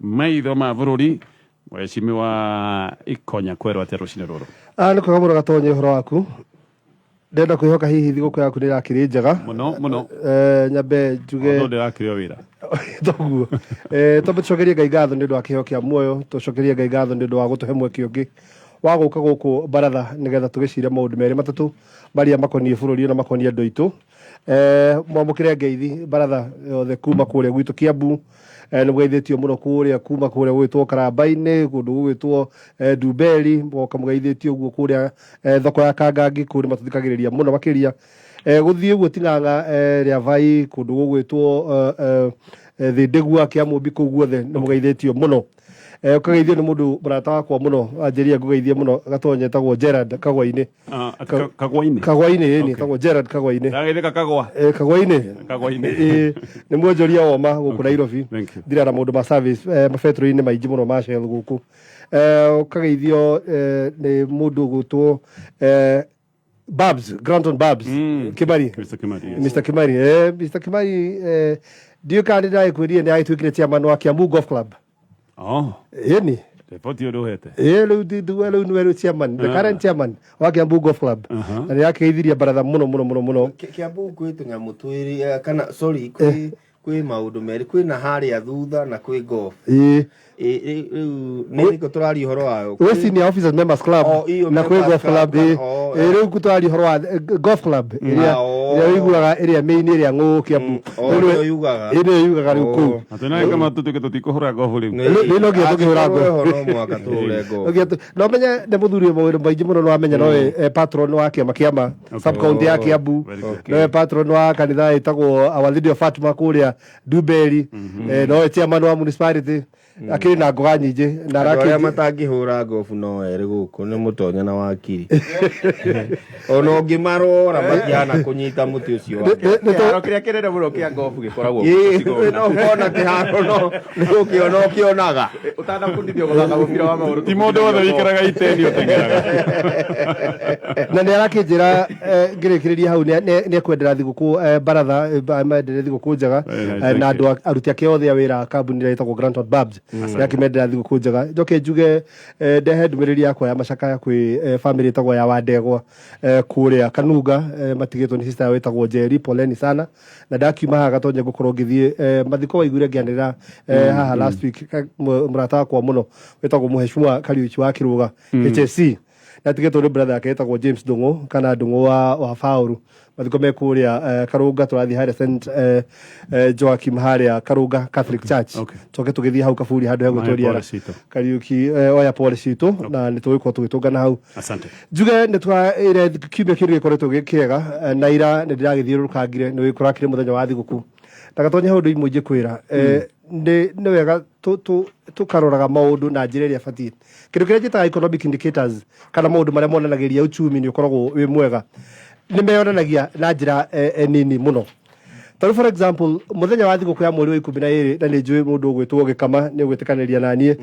Maitho ma bũrũri, Mheshimiwa Ikonya kwerwo atĩa rũcinĩ rũrũ? Ah, nĩ kwega mũno Gatonye ũhoro waku. Ndĩrenda kwĩhoka hihi thigũkũ yaku nĩ ĩrakĩrĩ njega. Mũno mũno. Eh, nyambe njuge Although ndĩrakĩrĩ o wĩra. Toguo. Eh, twambe tũcokerie Ngai ngatho nĩ ũndũ wa kĩheo kĩa muoyo, tũcokerie Ngai ngatho nĩ ũndũ wa gũtũhe mweke ũngĩ wa gũka gũkũ baratha nĩgetha tũgĩcire maũndũ merĩ matatũ marĩa makoniĩ bũrũri na makoniĩ andũ aitũ. Eh, mwamũkĩre ngeithi baratha yothe kuma kũrĩa gwitũ Kiambu. Eh, nĩ mũgeithĩtio mũno kũrĩa kuma kũrĩa gũgĩtwo Karamba-inĩ, kũndũ gũgĩtwo eh, Ndumberi, mũgoka mũgeithĩtio ũguo kũrĩa eh, thoko ya Kangangi, kũu nĩ matũthikagĩrĩria mũno makĩria. Eh, gũthiĩ ũguo Ting'ang'a eh, Rĩavai, kũndũ gũgwĩtwo eh, eh, eh, Thĩndĩgua, Kĩamũmbi, kũu guothe nĩ mũgeithĩtio mũno. Eh, ũkageithio nĩ mũndũ mũrata wakwa mũno anjĩria ngũgeithie mũno Gatonye etagwo Gerard Kagwa-inĩ. Ah, ati Kagwa-inĩ? Kagwa-inĩ ĩni, etagwo Gerard Kagwa-inĩ. Ndagĩthĩka Kagwa. Eh, Kagwa-inĩ. Kagwa-inĩ. Ĩĩ, nĩ mwonjoria woma gũkũ Nairobi. Thank you. Ndirara maũndũ ma service eh, mabetũrũ-inĩ maingĩ mũno ma Shell gũkũ. Eh, ũkageithio eh, nĩ mũndũ ũgwĩtwo eh, Babs, Granton Babs, Kimari. Mr. Kimari, yes. Mr. Kimari, eh, Mr. Kimari, eh, ndiũĩ kana nĩ ndagĩkwĩrire nĩ agĩtuĩkire chairman wa Kiambu Golf Club. Oh, Ĩni. riboti ũrĩa ũhete. Ĩĩ rĩu rĩu nĩwe rĩu chairman, the current chairman wa Kiambu Golf Club. Na nĩ akĩgeithirie baratha mũno mũno mũno mũno. Kiambu kwĩ tũnyamũ twĩrĩ eh, kana sorry kwĩ kwĩ maũndũ merĩ kwĩ na harĩa thutha na kwĩ golf. Ĩĩ. Rĩu nĩ ĩrĩkũ tũraria ũhoro wayo? Gwĩ senior officers members club Oh, iyo na kwĩ members golf club club, ĩĩ. oh, Ĩĩ, rĩu tũraria ũhoro wa eh, golf club ĩrĩa Ah, oh. ĩrĩa ũiguaga ĩrĩa main ĩrĩa ng'ũ Kiambu. Oh, Rĩu nĩyo yugaga. Ĩĩ nĩyo yugaga rĩu Oh. kũu. Na twĩna kama tũtuĩke tũtikũhũra gobu rĩu. Rĩu no nginya tũkĩhũra Angĩkorwo golf. eho no mũhaka tũhũre golf. No nginya no menye nĩ mũthuri wĩ maũndũ maingĩ mũno no amenya nowe eh, patron wa kĩama kĩama sub county ya Kiambu Very good. nowe patron wa kanitha ĩtagwo Our Lady of Fatima kũrĩa Ndumberi eh, nowe chairman wa municipality akĩrĩ na ngoga nyingĩ na Andũ arĩa arakĩ matangĩhũra ngobu no erĩ gũkũ nĩ mũtonya na wakiri ona ũngĩmarora matihana kũnyita mũtĩ ũcio wa Kĩharo kĩrĩa kĩnene mũno kĩa ngobu gĩkoragwo Ĩĩ, Gĩcigona. no ũkona kĩharo no nĩ gũkĩona ũkĩonaga Ũtanabundithio gũthaka mũbira wa magũrũ Ti mũndũ wothe wĩikaraga iteni ũteng'eraga. Na nĩ arakĩnjĩra eh, ngĩrĩkĩrĩria hau nĩ ekwendera thigũkũ eh, baratha eh, amendere thigũkũ njega. Very nice, eh, na thank andũ aruti ake othe a wĩra a kambuni ĩrĩa ĩtagwo Granton Babs nĩ akĩmendera thigũkũ njega. Njoke njuge eh, ndehe ndũmĩrĩri yakwa ya macakaya kwĩ eh, family ĩtagwo ya Wandegwa eh, kũrĩa Kanunga eh, matigĩtwo nĩ sister yao ĩtagwo Njeri, poleni sana. Na ndakiuma haha Gatonye ngũkorwo ngĩthiĩ eh, mathiko waiguire ngĩanĩrĩra eh, haha last week mũrata wakwa mũno wĩtagwo Mheshimiwa Kariuki wa Kĩrũga HSC natigĩtwo nĩ brother yake ĩtagwo James Ndung'u kana Ndung'u wa Faũru. Mathiko me kũrĩa eh, Karũnga, tũrathiĩ harĩa St eh, eh, Joachim harĩa Karũnga Catholic Church. Tũke tũgĩthiĩ hau kaburi handũ hegwĩtwo Mahe Riara. pole citũ. Kariuki eh, oya pole citũ na nĩ tũgũkorwo tũgĩtũngana hau. Asante. Njuge nĩ twaire kiumia kĩu gĩkoretwo gĩ kĩega eh, na ira nĩ ndĩragĩthiũrũrũkangire nĩ kũrakĩrĩ mũthenya wa thigũkũ na Gatonye he ũndũ imwe ingĩkwĩra eh, nĩ wega tũkaroraga maũndũ na njĩra ĩrĩa ĩbatiĩ. Kĩndũ kĩrĩa njĩtaga economic indicators kana maũndũ marĩa monanagĩria uchumi nĩ ũkoragwo wĩ mwega nĩ meyonanagia na njĩra eh, eh, nini mũno. Tarĩu for example mũthenya wa thigũkũ ya mweri wa 12 na nĩ njũĩ mũndũ ũgwĩtwo Gĩkama nĩ ũgwĩtĩkanĩria na niĩ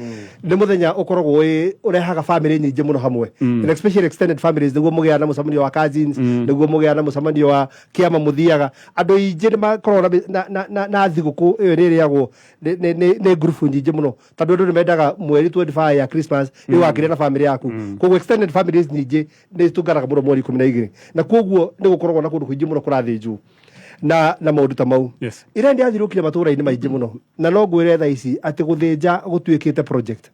nĩ mũthenya ũkoragwo wĩ ũrehaga family nyingĩ mũno hamwe and especially extended families nĩguo mũgĩaga na mũcemanio wa cousins nĩguo mũgĩaga na mũcemanio wa kĩama mũthiaga andũ aingĩ nĩ makoragwo na, na, na, na thigũkũ ĩyo nĩ ĩrĩagwo nĩ ngurubu nyingĩ mũno tondũ andũ nĩ mendaga mweri 25 ya Christmas rĩu wakĩrĩa na family yaku koguo extended families nyingĩ nĩ itũnganaga mũno mweri 12 na koguo nĩ gũkoragwo na kũndũ kũingĩ mũno kũrathĩnjwo na maũndũ ta mau. Ira ndĩrathirũkire matũra-inĩ maingĩ mũno na no ngwĩre thaa ici atĩ gũthĩnja gũtuĩkĩte project.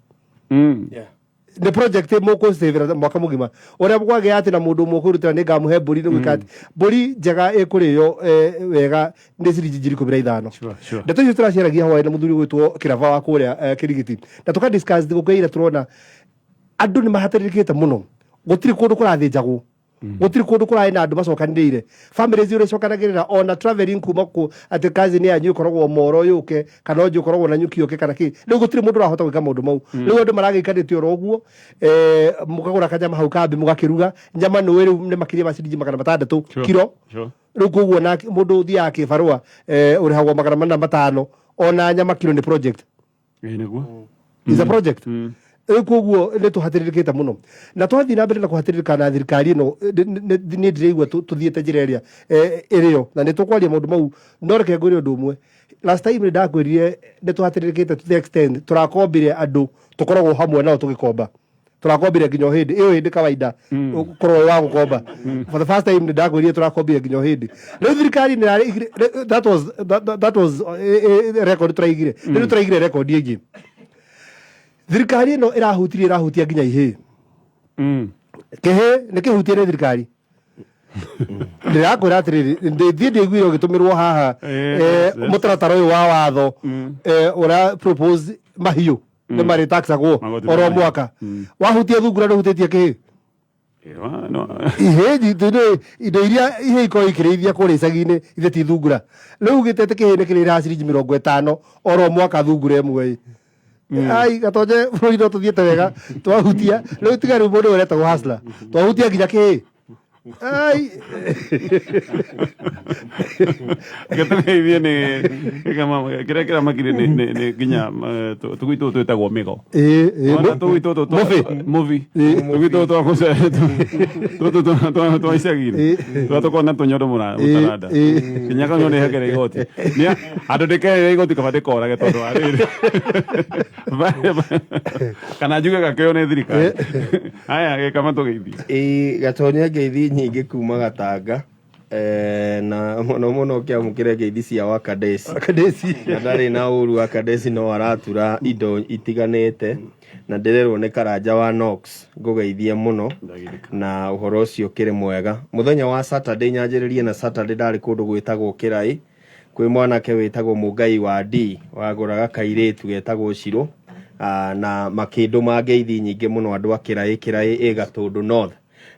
Nĩ project mũkũcĩvĩra mwaka mũgima ũrĩa kwagĩa atĩ na mũndũ ũmwe ũkwĩrutĩra nĩ ngamũhe mbũri nĩ gwĩka atĩ mbũri njega ĩkũrĩo eh, wega nĩ ciringi 15,000. Sure. Ndeto icio tũraciaragia hwaĩ na mũthuri ũgwĩtwo Kĩraba wa kũrĩa eh, Kĩrigiti na tũka discuss thigũkũ ya ira tũrona andũ nĩ mahatĩrĩrĩkĩte mũno gũtirĩ kũndũ kũrathĩnjagwo gũtirĩ kũndũ kũrarĩ na andũ macokanĩrĩire families ũrĩa icokanagĩrĩra ona traveling kuma kũ atĩ cousin yanyu ĩkoragwo moro yũke kana ũnjĩ ũkoragwo na nyuki yũke kana kĩ rĩu gũtirĩ mũndũ ũrahota gwĩka maũndũ mau rĩu andũ maragĩikanĩte oro ũguo eh, mũkagũra kanyama hau kambi mũgakĩruga nyama nũĩ rĩu nĩ makĩria ma ciringi 600 kiro. Rĩu koguo na mũndũ ũthiaga kĩbarũa eh, ũrĩhagwo 405 ona nyama kiro nĩ project. Ĩĩ nĩguo. Is a project. Rĩu koguo nĩ tũhatĩrĩrĩkĩte mũno na twathiĩ na mbere na kũhatĩrĩrĩka na thirikari ĩno niĩ ndĩraigua tũthiĩte njĩra ĩrĩa eh, ĩrĩyo na nĩ tũkwaria maũndũ mau no reke ngwĩre ũndũ ũmwe. Last time nĩ ndakwĩrire nĩ tũhatĩrĩrĩkĩte to the extent tũrakombire andũ tũkoragwo hamwe nao tũgĩkomba, tũrakombire nginya o hĩndĩ ĩyo, hĩndĩ kawaida ũkorwo wĩ wa gũkomba. For the first time nĩ ndakwĩrire tũrakombire nginya o hĩndĩ rĩu thirikari nĩ ĩrarĩ that was record tũraigire. Rĩu tũraigire record ĩngĩ, thirikari ĩno ĩrahutirie, ĩrahutia nginya ihĩĩ. Kĩhĩ nĩ kĩhutie nĩ thirikari. Ndĩrakwĩra atĩrĩrĩ, thiĩ ndĩiguire ũgĩtũmĩrwo haha. Mũtaratara ũyũ wa watho ũrĩa propose mahiũ nĩ marĩ taxagwo Magoti oro ma mahiũ. Mwaka wahutia thungura, ndũhutĩtie kĩhĩ. No, Ihĩ nyitũ indo iria ihĩ ikorwo ikĩrĩithia kũrĩa icagi-inĩ ithe ti thungura. Rĩu gĩtete kĩhĩ nĩ kĩrĩraha ciringi 50 oro mwaka thungura ĩmwe ĩ. Ai gatonye, bũrũri no tũthiĩte wega, twahutia rĩu, tiga rĩu mũndũ ũyũ ũretagwo hustler, twahutia nginya kĩhĩ, ai. Gĩtũgeithie nĩ kĩrĩa kĩramakire nĩ nginya tũgui tũtũ twĩtagwo mĩgo. Ĩ, ĩ, Ona tũgui tũtũ Mũbĩ. Mũbi tũgui tũtũ twa tũtũ twa icagi-inĩ tũrĩa tũkoragwo na tũnyondo mũtaranda, kinya kau no nĩhekere igoti. Andũ ndĩkerĩre igoti kaba ndĩkorage tondũ wa rĩrĩ kana njuge gakĩo nĩ thirikari. Aya, gĩkama tũgeithie. Ĩĩ, Gatonye, ngeithi nyingĩ kuma Gatanga, na mũno mũno ũkĩamũkĩre ngeithi cia Wakadesi. Kadesi. Na ndarĩ na ũru, Wakadesi no aratura indo itiganĩte, na ndĩrerwo nĩ Karanja wa Knox ngũgeithie mũno na ũhoro ũcio ũkĩrĩ mwega. Mũthenya wa Saturday, nyanjĩrĩrie na Saturday, ndarĩ kũndũ gwĩtagwo Kĩraĩ kwĩ mwanake wĩtagwo Mũngai wa D wagũraga kairĩtu getagwo Cirũ. Na makĩndũma ngeithi nyingĩ mũno andũ a Kĩraĩ. Kĩraĩ ĩ Gatũndũ North.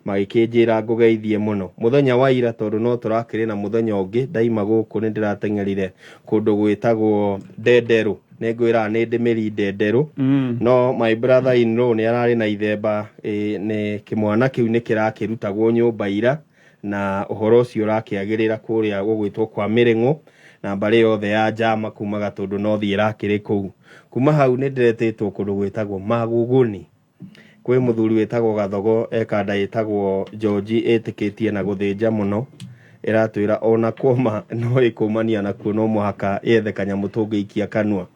Magĩkĩnjĩra ngũgeithie mũno mũthenya wa ira, tondũ no tũrakĩrĩ na mũthenya ũngĩ. Ndaima gũkũ nĩ ndĩrateng'erire kũndũ gwĩtagwo Ndenderũ. Nĩ ngwĩraga nĩ ndĩmĩri Ndenderũ, no my brother in law nĩ ararĩ na ithemba, nĩ kĩmwana kĩu nĩ kĩrakĩrutagwo nyũmba ira, na ũhoro ũcio ũrakĩagĩrĩra kũrĩa gũgwĩtwo kwa Mĩrĩng'ũ na mbarĩ yothe ya Njama kuma Gatũndũ North ĩrakĩrĩ kũu. Kuma hau nĩ ndĩretĩtwo kũndũ gwĩtagwo Maguguni kwĩ mũthuri wĩtagwo Gathogo, ekanda ĩtagwo George, ĩtĩkĩtie na gũthĩnja mũno. Ĩratwĩra ona kũma no ĩkũmania nakuo, no mũhaka yethe kanyamũ tũngĩikia kanua.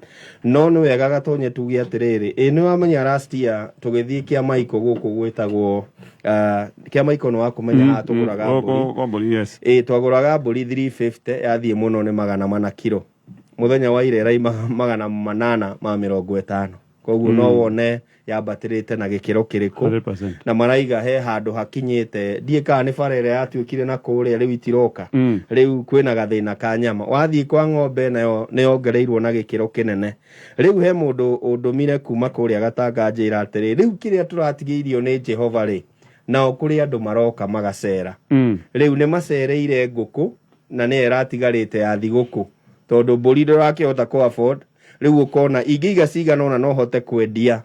No nĩ wega Gatonye tuge atĩrĩrĩ, ĩ nĩ wamenya last year tũgĩthiĩ kĩa Maiko gũkũ gwĩtagwo kĩa Maiko, nĩ wakũmenya haha tũgũraga mbũri. Kwa mbũri, yes. Ĩ, twagũraga mbũri 350, yathiĩ mũno nĩ 400 kiro. Mũthenya wa ira ĩraima 850. Koguo no wone yambatĩrĩte na gĩkĩro kĩrĩkũ. 100%. Na maraiga he handũ hakinyĩte, ndiĩ kana nĩ bara ĩrĩa yatuĩkire na kũrĩa rĩu itiroka. Rĩu kwĩna gathĩna ka nyama. Wathiĩ kwa ng'ombe nayo nĩ yongereirwo na gĩkĩro kĩnene. Rĩu he mũndũ ũndũmire kuma kũrĩa Gatanga, njĩra atĩrĩ, rĩu kĩrĩa tũratigĩirio nĩ Jehova rĩ, nao kũrĩ andũ maroka magacera. Rĩu nĩ macereire ngũkũ na nĩyo ĩratigarĩte ya thigũkũ, tondũ mbũri ndũrakĩhota kũ afford. Rĩu ũkona ingĩiga cigana ũna no hote kwendia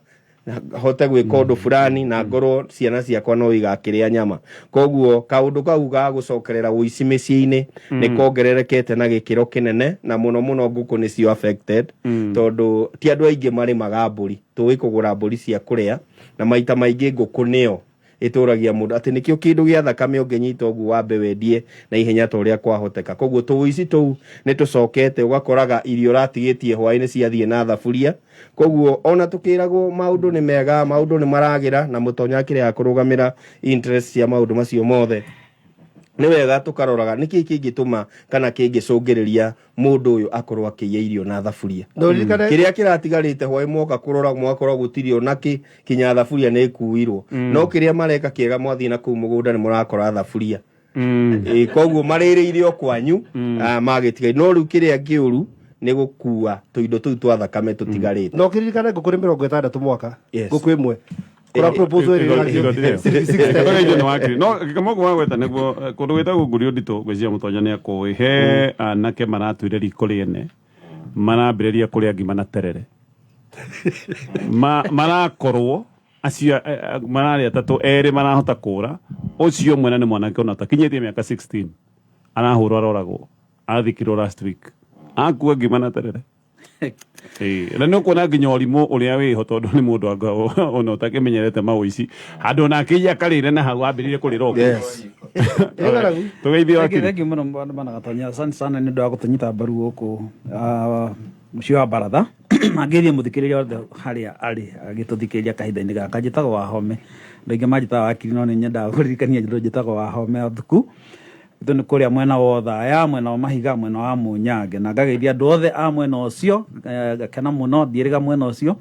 na hote gwĩka ũndũ fulani na ngorwo ciana ciakwa no igakĩrĩa nyama. Koguo kaũndũ kau ga gũcokerera ũici mĩciĩ-inĩ nĩ kongererekete na gĩkĩro kĩnene, na mũno mũno ngũkũ nĩcio affected, tondũ ti andũ aingĩ marĩmaga mbũri. Tũĩ kũgũra mbũri cia kũrĩa, na maita maingĩ ngũkũ nĩyo ĩtũragia mũndũ atĩ nĩkĩo kĩndũ gĩa thakame ũngĩnyita ũguo wambe wendie na ihenya ta ũrĩa kwahoteka. Koguo tũũici tũu nĩ tũcokete, ũgakoraga irio ũratigĩtie hwaĩ-inĩ ciathiĩ na thaburia. Koguo ona tũkĩragwo maũndũ nĩ mega, maũndũ nĩ maragĩra, na mũtonya akĩrega kũrũgamĩra interest cia maũndũ macio mothe, nĩ wega tũkaroraga nĩkĩ kĩngĩtũma kana kĩngĩcũngĩrĩria mũndũ ũyũ akorwo akĩiya irio na thaburia. Na ũririkane Kĩrĩa kĩratigarĩte hwaĩ, mwoka kũrora mwakorwo gũtirĩ ona kĩ, kinya thaburia nĩ ĩkuirwo. No kĩrĩa mareka kĩega, mwathiĩ na kũu mũgũnda nĩ mũrakora thaburia. Ĩ, koguo marĩrĩire o kwanyu, magĩtiga. No rĩu kĩrĩa kĩũru nĩ gũkua tũindo tũu twa thakame tũtigarĩte. Na ũkĩririkane ngũkũ nĩ 60 mwaka. Ngũkũ ĩmwe kũra proposal ĩrĩa Igoti ĩrakio rĩo. ciringi 60. Gatoge nĩ wakiri no gĩkamo kwa gweta nĩguo kũndũ gwĩtagwo Ngurio Nditũ, ngwĩciria mũtonya nĩ akũĩ he anake maratuire riko rĩene, marambĩrĩria kũrĩa ngima na terere. Marakorwo acio mararĩ atatũ, erĩ marahota kũra, ũcio ũmwe na nĩ mwanake ona ũtakinyĩtie mĩaka 16, arahũrwo, aroragwo, athikirwo last week, akua ngima na terere. Ĩĩ, na nĩ ũkuona nginya ũrimũ ũrĩa wĩho tondũ nĩ mũndũ anga ona ũtakĩmenyerete maũici handũ ona akĩiya akarĩre na hau ambĩrĩire kũrĩra ũguo. Yes. Ĩ ng'aragu. Tũgeithie wakiri. Thank you mũno bwana Gatonya, asante sana nĩ ũndũ wa gũtũnyita mbaru gũkũ mũciĩ wa baratha. Angĩthiĩ mũthikĩrĩria othe harĩa arĩ agĩtũthikĩrĩria kahinda-inĩ gaka, njĩtagwo Wahome, andũ aingĩ manjĩtaga wakiri, no nĩ nyendaga kũririkania andũ njĩtagwo Wahome Athuku. Itũ nĩ kũrĩa mwena wa Othaya, mwena wa Mahiga, mwena wa Munyange, na ngageithia andũ othe a mwena ũcio, ngakena mũno ndiĩrĩga mwena ũcio,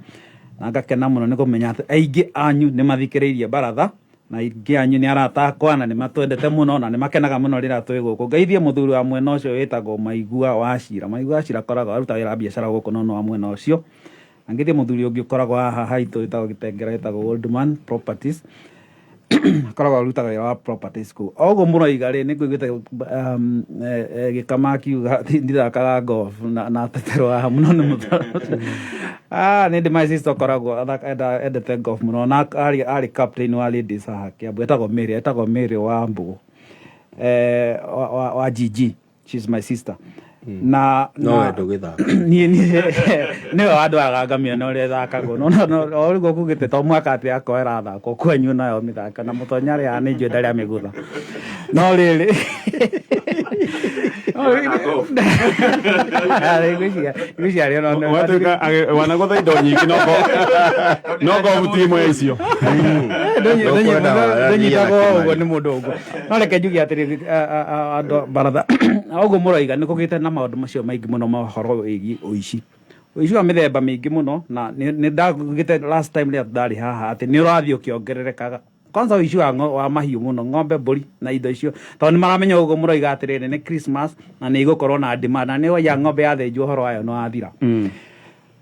na ngakena mũno nĩ kũmenya atĩ aingĩ anyu nĩ mathikĩrĩirie baratha, na aingĩ anyu nĩ arata akwa na nĩ matwendete mũno na nĩ makenaga mũno rĩrĩa twĩ gũkũ. Ngeithie mũthuri wa mwena ũcio wĩtagwo Maigua wa Cira. Maigua wa Cira akoragwo aruta wĩra wa biacara gũkũ no nĩ wa mwena ũcio. Na ngeithie mũthuri ũngĩ ũkoragwo haha haitũ wĩtagwo Gĩtengera, wĩtagwo Oldman Properties, akoragwo arutaga wĩra wa properties kũu. O ũguo mũroiga rĩ, nĩ ngũiguĩte gĩkama akiuga ndithakaga golf na ateterwo haha mũno nĩ mũthuri. Nĩ ndĩ my sister ũkoragwo endete golf mũno na arĩ captain wa ladies haha Kiambu, etagwo Mary, etagwo Mary wa Mbũgũ, wa GG. She's my sister. Na No na we ndũgĩthaka. Niĩ nĩwe wandwaraga ngamĩona ũrĩa ĩthakagwo. No no no o rĩu ũkugĩte to mwaka atĩ akorwo ĩrathakwo kwanyu nayo mĩthaka na mũtonya arĩa nĩ njũĩ ndarĩ amĩgũtha. No rĩrĩ ngwĩciria arĩ ona Watuĩka wanagũtha indo nyingĩ no ngobu ti ĩmwe ya icio. Nũkwenda waranĩria na Ndũnyitagwo ũguo Kĩmani. nĩ mũndũ ũguo. No reke njuge atĩrĩrĩ, andũ a baratha, ũguo mũroiga nĩ kũgĩte na maũndũ macio maingĩ mũno ma ũhoro wĩgiĩ ũici. Ũici wa mĩthemba mĩingĩ mũno, na nĩ ndagĩte last time rĩrĩa ndarĩ haha atĩ nĩ ũrathiĩ ũkĩongererekaga. Kwanza ũici wa mahiũ mũno, ng'ombe, mbũri na indo icio, tondũ nĩ maramenya ũguo mũroiga atĩrĩrĩ nĩ Christmas na nĩ igũkorwo na demand, na nĩ waiya ng'ombe yathĩnjwo ũhoro wayo nĩ wathira.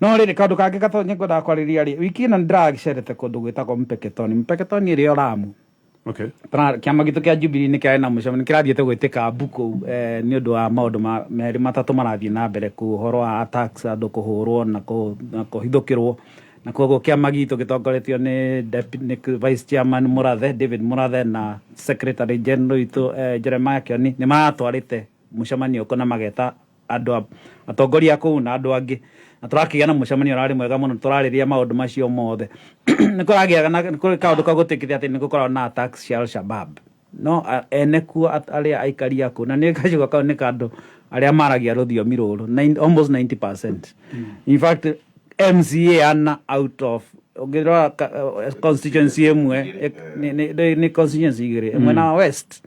No rĩrĩ, kaũndũ kangĩ gatonye ngwendaga kwarĩrĩria rĩ, wiki ĩno nĩ ndĩracerete kũndũ gwĩtagwo Mpeketoni. Mpeketoni ĩrĩ o Lamu. Kĩama gitũ kĩa Jubilee nĩ kĩarĩ na mũcemanio, nĩ kĩrathiĩte gwĩtĩka mbu kũu, nĩ ũndũ wa maũndũ merĩ matatũ marathiĩ na mbere kũu, ũhoro wa attacks, andũ kũhũrwo na kũhithũkĩrwo. Na koguo kĩama gitũ gĩtongoretio nĩ Vice Chairman Mũrathe, David Mũrathe, na Secretary General witũ, Jeremiah Kioni, nĩ maratwarĩte mũcemanio kũ na mageta andũ atongoria kũu na andũ angĩ, na tũrakĩgĩa na mũcemanio ũrarĩ mwega mũno, tũrarĩrĩria maũndũ macio mothe. Nĩ kũragĩa na kũrĩ kaũndũ kau gũtuĩkĩte atĩ nĩ gũkoragwo na attacks cia Al-Shabaab, no ene kuo arĩa aikari a kũu, na nĩ gacigo kau nĩ ka andũ arĩa maragia rũthiomi rũrũ, almost 90%. In fact, MCA ana out of ũngĩrora constituency ĩmwe, nĩ constituency igĩrĩ, ĩmwe na West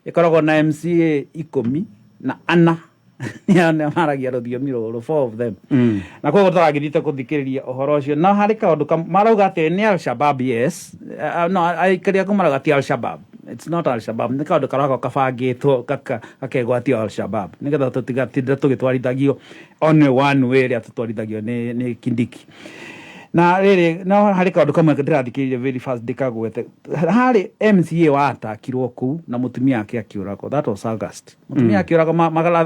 ĩkoragwo na MCA 14 nĩ maragia rũthiomi rũrũ, 4 of them. Na koguo tũragĩthiĩte kũthikĩrĩria ũhoro ũcio, no harĩ kaũndũ marauga atĩ nĩ Al-Shabaab. Yes, no aikari aku marauga ti Al-Shabaab, it's not Al-Shabaab, nĩ kaũndũ karako kabangĩtwo gakegwatio Al-Shabaab nĩgetha tũtigatinde tũgĩtwarithagio only one way ĩrĩa tũtwarithagio nĩ Kindiki. Na rĩrĩ, no harĩ kaũndũ kamwe ndĩrathikĩrĩria very fast ndĩkagwete. Harĩ MCA wa atakirwo kũu na mũtumia wake akĩũragwo, that was August. Mũtumia akĩũragwo,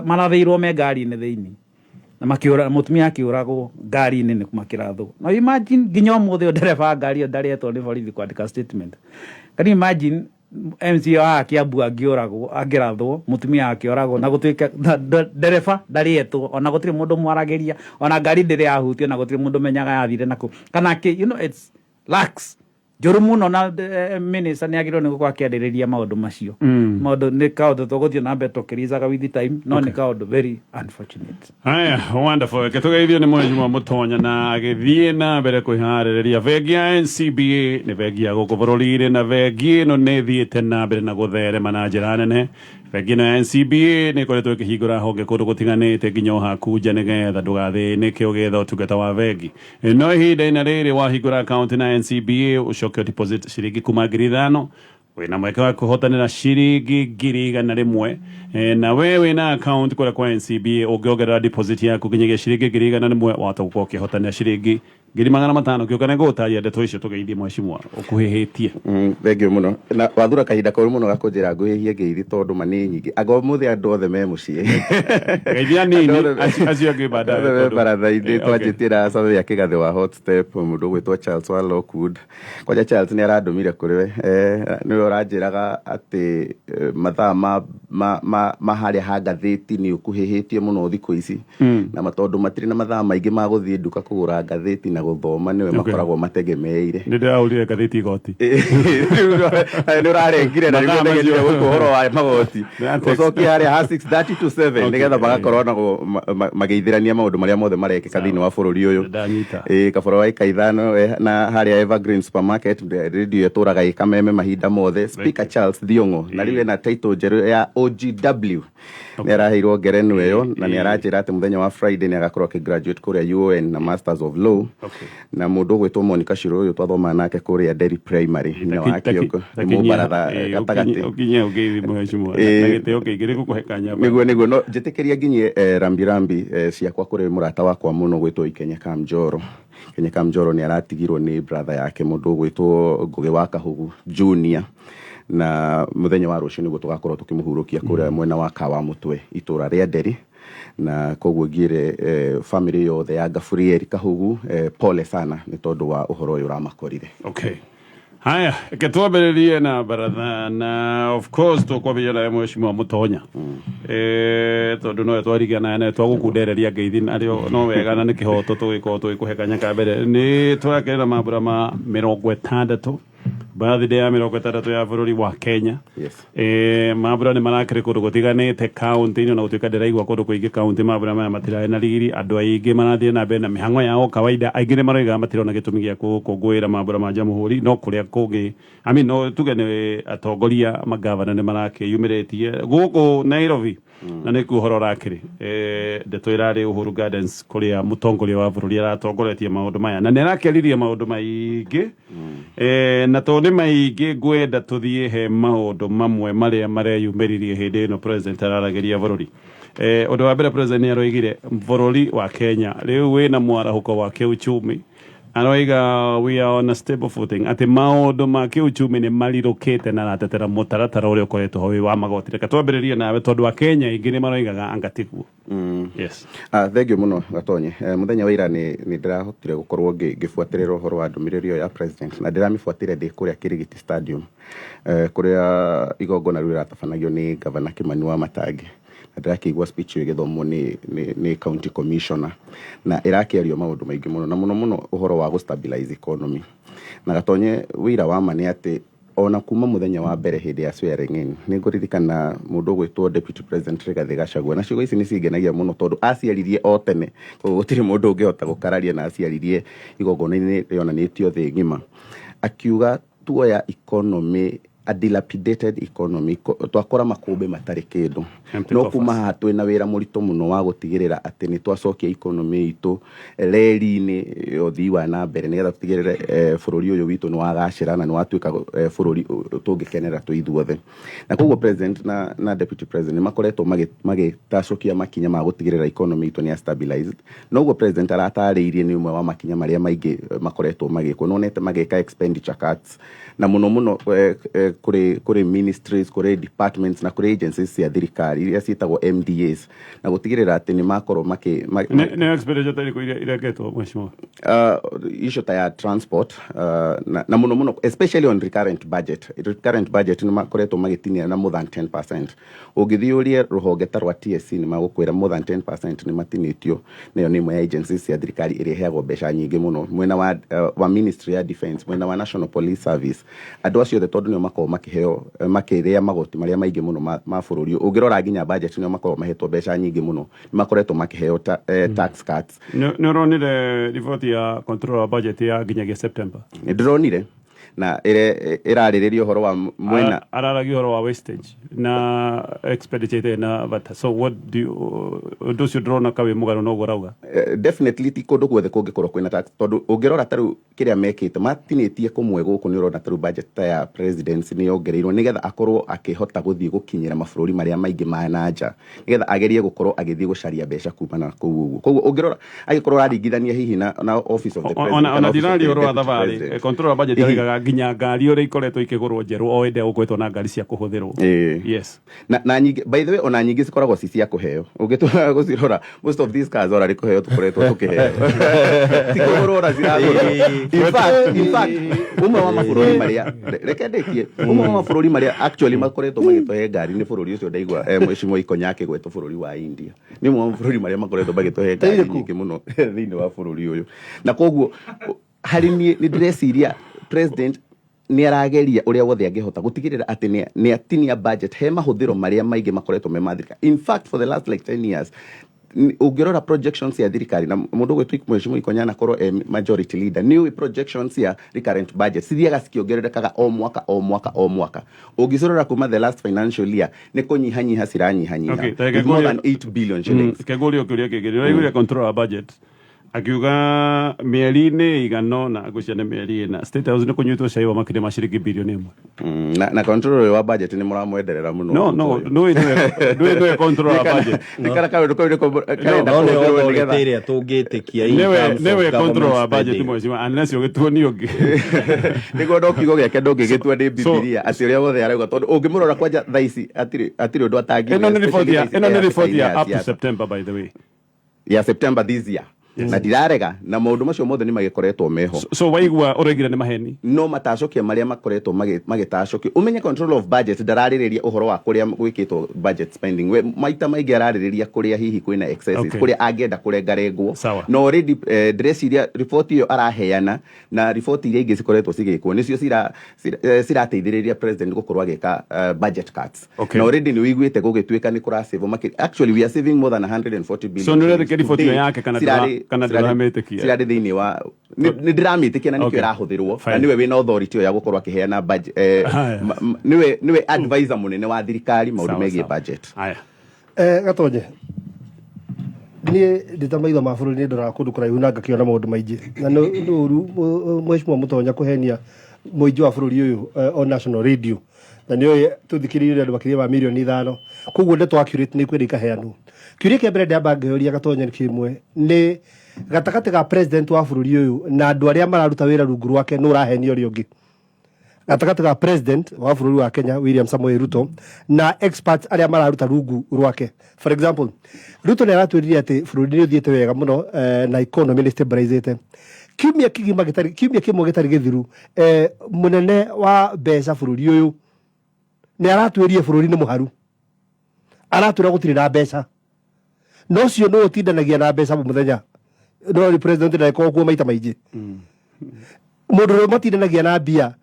marathĩirwo me ngari-inĩ thĩinĩ na makĩũra, mũtumia akĩũragwo ngari-inĩ nĩ makĩrathwo. Na imagine nginya ũmũthĩ ũyũ ndereba wa ngari ĩyo ndarĩetwo nĩ borithi kwandĩka statement. Can you imagine MCA wa Kiambu angĩũragwo, angĩrathwo, mũtumia akĩũragwo, na gũtuĩke ndereba ndarĩetwo, ona gũtirĩ mũndũ mwaragĩria, ona ngari ndĩrĩ yahutio, na gũtirĩ mũndũ menyaga yathire nakũ kana kĩ. It's lax njũru mũno, na minister nĩ agĩrĩirwo nĩ gũkorwo akĩarĩrĩria maũndũ macio. Maũndũ nĩ kaũndũ tũgũthiĩ na mbere tũkĩricaga with the time, no nĩ kaũndũ very unfortunate. Haya, wonderful. Reke tũgeithio nĩ Mheshimiwa Mũtonya na agĩthiĩ na mbere kwĩharĩrĩria. Bengi ya NCBA nĩ bengi ya gũkũ bũrũri-inĩ, na bengi ĩno nĩ ĩthiĩte na mbere na gũtherema na njĩra nene. Bengi ĩno ya NCBA nĩ ĩkoretwo ĩkĩhingũra honge kũndũ gũtiganĩte nginya o haku nja nĩgetha ndũgathĩnĩke ũgĩetha ũtungata wa bengi. No ihinda-inĩ rĩrĩ wahingũra akaunti na NCBA ũcoke deposit ciringi kuma 5,000, wĩna mweke wa kũhotanĩra ciringi 100,000. Na we wĩna account kũrĩa kwa NCBA, ũngĩongerera deposit yaku nginyagia ciringi 100,000, wahota gũkorwo ũkĩhotanĩra ciringi 500,000 ngĩũka nĩ ngũgũtaria ndeto icio tũgeithie mheshimiwa ũkuhĩhĩtie. Thengiũ mũno na wathura kahinda koru mũno gakũnjĩra ngũhĩhie ngeithi tondũ ma nĩ nyingĩ, anga ũmũthĩ andũ othe me mũciĩ. Geithia nini. Andũ othe acio angĩ baadaye. Othe me tondũ- baratha-inĩ. Twanjĩtie na Samia Kĩgathĩ wa Hot Step, mũndũ ũgwĩtwo Charles wa Lockwood. Kwanja Charles nĩ arandũmire kũrĩ we, nĩwe ũranjĩraga atĩ mathaa ma harĩa ha ngathĩti nĩ ũkuhĩhĩtie mũno thikũ ici, na tondũ matirĩ na mathaa maingĩ ma gũthiĩ nduka kũgũra ngathĩti na gũthoma, nĩwe makoragwo mategemeire. Nĩ ndĩrahũrire ngathĩti igoti. Nĩ ũrarengire na Mathaa nĩguo ndegerire macio. gũkũ ũhoro wa magoti. Ũcokie harĩa ha 6:30 to 7 nĩgetha magakorwo nago magĩithĩrania maũndũ marĩa mothe marekĩka thĩinĩ wa bũrũri ũyũ. Ndanyita. Ĩĩ, kaboro wa ĩka 5 na harĩa Evergreen Supermarket, radio ĩtũraga ĩkameme mahinda mothe. Speaker Charles Thiong'o na rĩu ena title njerũ ya OGW, nĩ araheirwo ngerenwa ĩyo na nĩ aranjĩra atĩ mũthenya wa Friday nĩ agakorwo akĩgraduate kũrĩa UoN na Masters of Law. Na mũndũ ũgwĩtwo Monica Shiro ũyũ twathomaga nake kũrĩa Derry Primary, nyina wa Kĩongo, nĩ mũbaratha gatagatĩ. Ũkinyie ũngĩithi mheshimiwa na gĩtĩo kĩingĩ nĩ gũkũhe kanya. Nĩguo no njĩtĩkĩria nginyie rambi rambi ciakwa kũrĩ mũrata wakwa mũno gwĩtwo Ikenya Kamjoro. Kenya Kamjoro nĩ aratigirwo nĩ brother yake, mũndũ ũgwĩtwo Ngũgĩ wa Kahugu Junior, na mũthenya wa rũciũ nĩguo tũgakorwo tũkĩmũhurũkia kũrĩa mwena wa Kawa Mũtwe, itũra rĩa Nderi, na koguo ngire family yothe ya Gaburieli Kahugu pole sana nĩ tondũ wa ũhoro ũyũ ũramakorire. Okay. Haya, reke twambĩrĩrie na baratha na of course tũkwambĩrĩria nawe mheshimiwa Mũtonya. Tondũ nowe twarigana nawe twagũkundereria ngeithi narĩo no wega na nĩ kĩhoto tũgĩkorwo tũgĩkũhe kanya ka mbere. Nĩ tũrakenera mambũra ma 60, birthday ya 60 ya bũrũri wa Kenya. Mambura nĩ marakĩrĩ kũndũ gũtiganĩte kaunti-inĩ, ona gũtuĩka ndĩraigua kũndũ kũingĩ kaunti mambura maya matirarĩ na riri, andũ aingĩ marathiĩ na mbere na mĩhang'o yao kawaida, aingĩ nĩ maroiga matirona gĩtũmi gĩa gũkũngũĩra mambura ma jamhuri, no kũrĩa kũngĩ, I mean, no tuge nĩ atongoria magavana nĩ marakĩyumĩrĩtie gũkũ Nairobi na nĩkuo ũhoro ũrakĩrĩ. Ndeto ĩrarĩ Uhuru Gardens kũrĩa mũtongoria wa bũrũri aratongoretie maũndũ maya na nĩ arakĩaririe maũndũ maingĩ. Na tondũ nĩ maingĩ ngwenda tũthiĩ he maũndũ mamwe marĩa mareyumĩririe hĩndĩ ĩno president araragĩria bũrũri. Ũndũ wa mbere, president nĩ aroigire bũrũri wa Kenya rĩu wĩna mwarahũko wa kĩuchumi, aroiga we are on a stable footing, atĩ maũndũ ma kĩuchumi nĩ marirũkĩte na aratetera mũtaratara ũrĩa ũkoretwo ho wĩ wa magoti. Reke twambĩrĩrie nawe tondũ akenya aingĩ nĩ maroigaga anga tiguo. Yes. Thengiũ mũno Gatonye. Mũthenya wa ira nĩ ndĩrahotire gũkorwo ngĩbuatĩrĩra ũhoro wa ndũmĩrĩri ĩyo ya president, na ndĩramĩbuatĩrĩra ndĩ kũrĩa Kirigiti Stadium, kũrĩa igongona rĩu rĩratabanagio nĩ Gavana Kimani wa Matangi, na ndĩrakĩigua speech ĩyo ĩgĩthomwo nĩ county commissioner, na ĩrakĩario maũndũ maingĩ mũno, na mũno mũno ũhoro wa gũ-stabilize economy. Na Gatonye, wĩira wa ma nĩ atĩ ona kuma mũthenya wa mbere hĩndĩ ya swearing in, nĩ ngũririkana mũndũ ũgwĩtwo Deputy President Rigathĩ Gachagua, na ciugo ici nĩ cingenagia mũno tondũ aciaririe o tene, koguo gũtirĩ mũndũ ũngĩhota gũkararia, na aciaririe igongona-inĩ rĩonanĩtio thĩ ng'ima, akiuga tuoya economy, a dilapidated economy, twakora makũmbĩ matarĩ kĩndũ. Empty no coffers. Kuma haha twĩna wĩra mũritũ mũno wa gũtigĩrĩra atĩ nĩ twacokia economy itũ reri-inĩ ya ũthii wa na mbere, nĩgetha tũtigĩrĩre bũrũri ũyũ witũ nĩ wagacĩra na nĩ watuĩka bũrũri tũngĩkenera twĩ ithuothe. Na koguo president na deputy president nĩ makoretwo magĩtacũkia makinya ma gũtigĩrĩra economy itũ nĩ ya stabilized. Noguo president aratarĩirie nĩ ũmwe wa makinya marĩa maingĩ makoretwo magĩkwo. Nonete magĩka expenditure cuts, na mũno mũno kũrĩ ministries, kũrĩ departments na kũrĩ agencies cia thirikari iria ciĩtagwo MDAs, na gũtigĩrĩra atĩ nĩ makorwo makĩ Nĩ expenditure ta irĩkũ iria ireketwo, mheshimiwa? Issue ta ya transport, na mũno mũno especially on recurrent budget. Recurrent budget nĩ makoretwo magĩtinia na more than 10%. Ũngĩthiĩ ũrie rũhonge ta rwa TSC, nĩ magũkwĩra more than 10% nĩ matinĩtio, nayo nĩ ĩmwe ya agencies cia thirikari ĩrĩa ĩheagwo mbeca nyingĩ mũno. Mwena wa ministry ya defense, mwena wa National Police Service, andũ acio othe tondũ nĩo makoragwo makĩheo makĩrĩa magoti marĩa maingĩ mũno ma bũrũri, ũngĩrora nginya budget nĩo makoragwo mahetwo mbeca nyingĩ mũno, nĩ makoretwo makĩheo tax cuts. Nĩ ũronire riboti ya control wa budget ya nginyagia September? Nĩ ndĩronire, na ĩrarĩrĩria ũhoro wa mwena Araragia ũhoro wa wastage na expenditure ĩtarĩ na bata, so what do you, ũndũ ũcio ndĩrona ka wĩ mũgarũ na ũguo arauga? Definitely ti kũndũ guothe kũngĩkorwo kwĩna tax, tondũ ũngĩrora ta rĩu Kĩrĩa mekĩte, matinĩtie kũmwe gũkũ, nĩ ũrona tarĩu budget ta ya presidency nĩ yongereirwo nĩgetha akorwo akĩhota gũthiĩ gũkinyĩra mabũrũri marĩa maingĩ ma na nja, nĩgetha agerie gũkorwo agĩthiĩ gũcaria mbeca kumana na kũu ũguo. Koguo ũngĩrora, angĩkorwo ũraringithania hihi na office of the president Ona kana ona office of the ndiraria ũhoro wa deputy thabarĩ, president. Controller wa budget oigaga nginya ngari ũrĩa ikoretwo ikĩgũrwo njerũ o ĩndĩ gũkoretwo na ngari cia kũhũthĩrwo. Yes. Na nyingĩ, by the way, ona nyingĩ cikoragwo ci cia kũheo. Ũngĩtua gũcirora, most of these cars ora nĩ kũheo tũkoretwo tũkĩheo, ti kũgũrwo ona ciragũrwo. In fact, ũmwe wa mabũrũri marĩa, reke ndĩkie, ũmwe wa mabũrũri marĩa actually makoretwo magĩtũhe ngari nĩ bũrũri ũcio ndaigua Mheshimiwa Ikonya akĩgwetwo, bũrũri wa India. Nĩ ũmwe wa mabũrũri marĩa makoretwo magĩtũhe ngari nyingĩ mũno thĩinĩ wa bũrũri ũyũ. Na koguo harĩ niĩ nĩ ndĩreciria president nĩ arageria ũrĩa wothe angĩhota gũtigĩrĩra atĩ nĩ atinia budget he mahũthĩro marĩa maingĩ makoretwo me ma thirikari. In fact, for the last like 10 years, ũngĩrora projections ya thirikari, na mũndũ ũgwĩtwo Mheshimiwa Ikonya anakorwo e majority leader, nĩ ũĩ projections ya recurrent budget cithiaga cikĩongererekaga o mwaka, o mwaka, o mwaka. Ũngĩcirora kuma the last financial year, nĩ kũnyihanyiha ciranyihanyiha Okay, ta reke with more ngũrie- than 8 billion shillings. Kengũrio kĩũria kĩngĩ. Ndĩraiguire controller wa budget akiuga mĩeri-inĩ ĩigana ũna, ngwĩciria nĩ mĩeri 4, State House nĩ kũnyuĩtwo cai wa makĩria ma ciringi birioni 1. Na controller ũyũ wa budget nĩ mũramwenderera mũno. No, ndũĩ controller wa budget. Nĩ kana kaũndũ kau nĩko karenda No nĩ kũhũthĩrwo authority nĩgetha ĩrĩa tũngĩtĩkia in Nĩwe terms of nĩwe controller wa government budget, spending. mheshimiwa, unless ũgĩtuo nĩ ũngĩ. Nĩguo no kiugo gĩake ndũngĩgĩtua nĩ Bibilia atĩ ũrĩa wothe arauga, tondũ ũngĩmũrora kwanja thaa ici atirĩ ũndũ atangiuga, Ĩno nĩ especially riboti ya thaa ici ĩno nĩ e riboti ya hatĩka-inĩ up to siasa. September, by the way. Ya September this year, na ndirarega na maũndũ macio mothe nĩ magĩkoretwo meho. So waigua ũroigire nĩ maheni. No matacũkia marĩa makoretwo magĩtacũkio, ũmenye control of budget ndararĩrĩria ũhoro wa kũrĩa gwĩkĩtwo budget spending. We maita maingĩ ararĩrĩria kũrĩa hihi kwĩna excesses, kũrĩa angĩenda kũrengarengwo. Na already ndĩreciria riboti ĩyo araheana na riboti iria ingĩ cikoretwo cigĩkwo nĩcio cirateithĩrĩria president gũkorwo agĩka budget cuts. Na already nĩ ũiguĩte gũgĩtuĩka nĩ kũrasave actually we are saving more than 140 billion So nĩ ũretĩkia shillings riboti ĩyo today. yake kana kana ndũramĩtĩkia? Cirarĩ thĩinĩ wa, nĩ ndĩramĩtĩkia na nĩkĩo ĩrahũthĩrwo na nĩwe wĩna authority ĩyo ya gũkorwo akĩheana budget, nĩwe advisor mũnene wa thirikari maũndũ megiĩ budget. Haya. Gatonye, niĩ ndĩ ta maitho ma bũrũri, nĩ ndoraga kũndũ kũraihu na ngakĩona maũndũ maingĩ, na nĩ ũru mheshimiwa Mũtonya kũhenia mũingĩ wa bũrũri ũyũ on national radio, na nĩ ũĩ tũthikĩrĩirio nĩ andũ makĩria ma mirioni 5. Koguo ndeto accurate nĩ ikwenda ikaheanwo. Kĩũria kĩa mbere ndĩamba ngĩũria Gatonye nĩ kĩmwe: nĩ gatagatĩ ga president wa bũrũri ũyũ na andũ arĩa mararuta wĩra rungu rwake, nũ ũrahenia ũrĩa ũngĩ? Gatagatĩ ga president wa bũrũri wa Kenya William Samoei Ruto na experts arĩa mararuta rungu rwake. For example, Ruto nĩ aratwĩrire atĩ bũrũri nĩ ũthiĩte wega mũno na economy nĩ stabilizĩte. Kiumia kĩgima gĩtarĩ, kiumia kĩmwe gĩtarĩ gĩthiru, mũnene wa mbeca bũrũri ũyũ nĩ aratwĩrire bũrũri nĩ mũharu, aratwĩra gũtirĩ na mbeca. No ũcio nĩ ũtindanagia na mbeca mũthenya, no nĩ president ndagĩkorwo kuo maita maingĩ. Mũndũ ũrĩa matindanagia na mbia,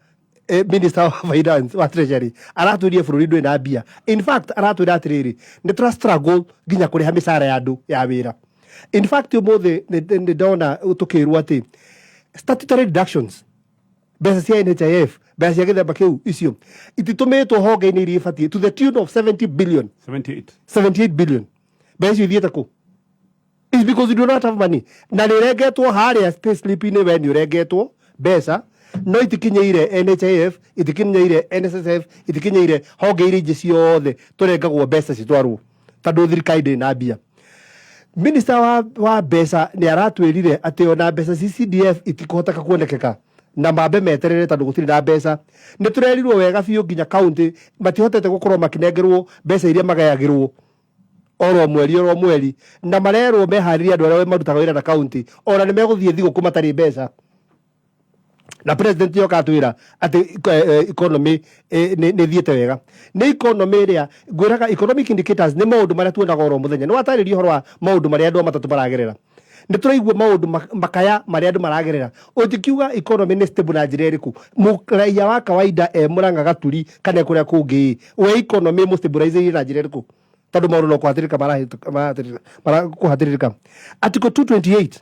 minister wa finance, wa treasury, aratwĩrie bũrũri ndũrĩ na mbia. In fact, aratwĩra atĩrĩrĩ, nĩ tũra struggle nginya kũrĩha mĩcara ya andũ ya wĩra. In fact, ũmũthĩ nĩ ndona tũkĩrwo atĩ statutory deductions, mbeca cia NHIF, mbeca cia gĩthemba kĩu, icio ititũmĩtwo honge-inĩ iria ibatiĩ to the tune of 70 billion. 78. 78 billion. Mbeca icio ithiĩte kũ? Is because you do not have money, na nĩ ũrengetwo harĩa pay slip-inĩ. We nĩ ũrengetwo mbeca, no itikinyĩire NHIF, itikinyĩire NSSF, itikinyĩire honge iria ingĩ ciothe tũrengagwo mbeca citwarwo, tondũ thirikari ndĩrĩ na mbia. Minister wa mbeca nĩ aratwĩrire atĩ ona mbeca ci CDF itikũhoteka kuonekeka na mambe meterere tondũ gũtirĩ na mbeca. Nĩ tũrerirwo wega biũ nginya county matihotete gũkorwo makĩnengerwo mbeca iria magayagĩrwo oro mweri, oro mweri, na marerwo meharĩrie andũ arĩa marutaga wĩra na county ona nĩ megũthiĩ thigũkũ matarĩ mbeca. Na president yoka atwĩra atĩ economy nĩ ĩthiĩte wega. Nĩ economy ĩrĩa ngwĩraga, economic indicators nĩ maũndũ marĩa tuonaga oro mũthenya. Nĩ watarĩria ũhoro wa maũndũ marĩa andũ a matatũ maragerera, nĩ tũraigua maũndũ makaya marĩa andũ maragerera. Ũngĩkiuga economy nĩ stable na njĩra ĩrĩkũ? Mũraia wa kawaida e Mũrang'a, Gaturi kana e kũrĩa kũngĩ, we economy mũstabilize na njĩra ĩrĩkũ? Tondũ maũndũ no kũhatĩrĩrĩka kũhatĩrĩrĩka. Article 228